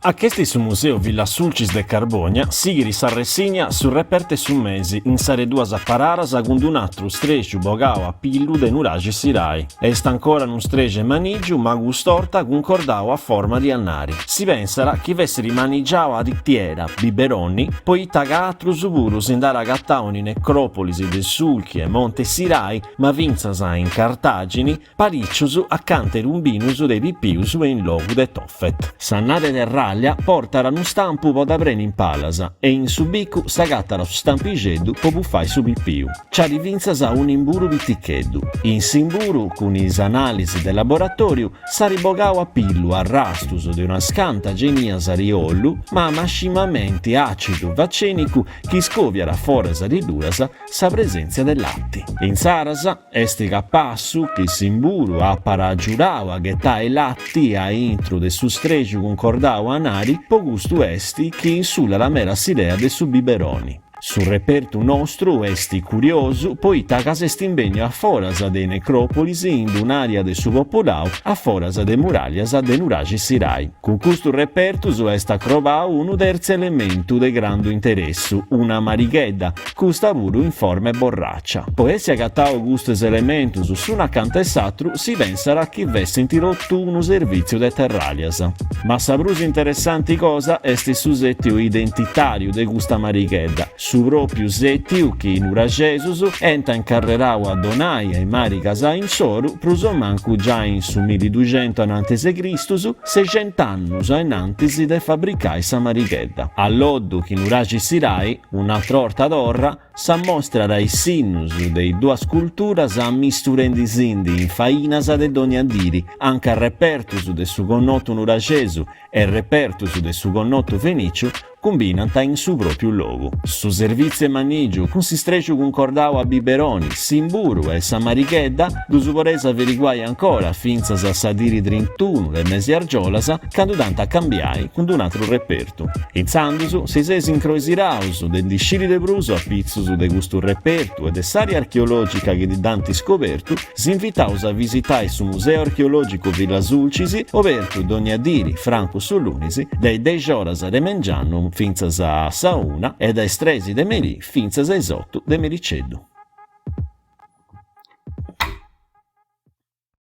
A ch'est su Museu Villa Sulcis de Carbònia sighit s'arressigna Su repertu 'e su mesi in sa de duas aparadas cun d'un'atru strexu bogau a pillu de Nuraxi Sirai. Est ancora unu strexu 'e manìgiu ma cust'orta cuncordau a forma di anari. Si pensat chi fessit manigiau a titiera, biberoni, poita ca atrus puru si nd'at agatau in is necròpolis de Sulchi e Monte Sirai, ma fintzas in Cartàgini, Parìcius acanta 'e tumbinus de pipius e in logu de Tofet. S'annari 'e terràllia portat unu stampu po dda preni in palas e in su bicu s'agatat su stampixeddu po bufai su pipiu. Nc'at fintzas un'imburu piticheddu. In s'imburu, cun is anàlisi de laboratòriu, s'at bogau a pillu arrastus de unas canta genias de ollu, ma mascimamenti àcidu vacènicu chi scòviat foras de dudas sa presèntzia de lati. Insaras, Est capassu chi s'imburu apat agiudau a ghetai lati a intru de su strexu cuncordau a anari, po custu est chi insullat meda s'idea de su biberoni. Su repertu nostru est curiosu poita ca s'est imbènniu a foras de is necròpolis in d'un'àrea de su popolau a foras de muràllias de Nuraxi Sirai. Cun custus repertus est acrobau unu tertzu elementu de grandu interessu, una marighedda, custa puru in forma 'e borràcia. Po essi agatau custus elementus s'unu acanta 'e s'atru si pensat chi fessint totu unu servìtziu de terràllias. Ma sa prus interessanti cosa est su sètiu identitàriu de custa marighedda, su pròpiu sètiu chi is nuraxesus ant incarrerau a donai a is màrigas insoru prus o mancu giai in su milliduxentu anantis 'e Cristus, sexent'annus a innantis de fabricai sa marighedda. Alloddu chi Nuraxi Sirai, Un'atra 'orta torra, s'ammostrat is sinnus de is duas culturas ammisturendisindi in fainas de dònnia diri, anca repertus de su connotu nuraxesu e repertus de su connotu fenìciu cumbinant in su pròpiu logu. Su servìtziu 'e manìgiu cun s'istrexu cuncordau a biberoni, s'imburu e sa marighedda ddus podeis averiguai ancora fintzas a sa diri trintunu de mesi argiolas, candu dd'ant a cambiai cun d'un'atru repertu. Intzandus, si seis incroesiraus de ndi sciri de prus a pitzus de custu repertu e de s'àrea archeològica chi dd'ant scobertu, s'invitaus a visitai su Museu Archeològicu Villa Sulcis, obertu dònnia diri, francu su lunis, de is dexi oras de mengianu fintzas a sa una e de is tres de merì fintzas a is otu de mericeddu.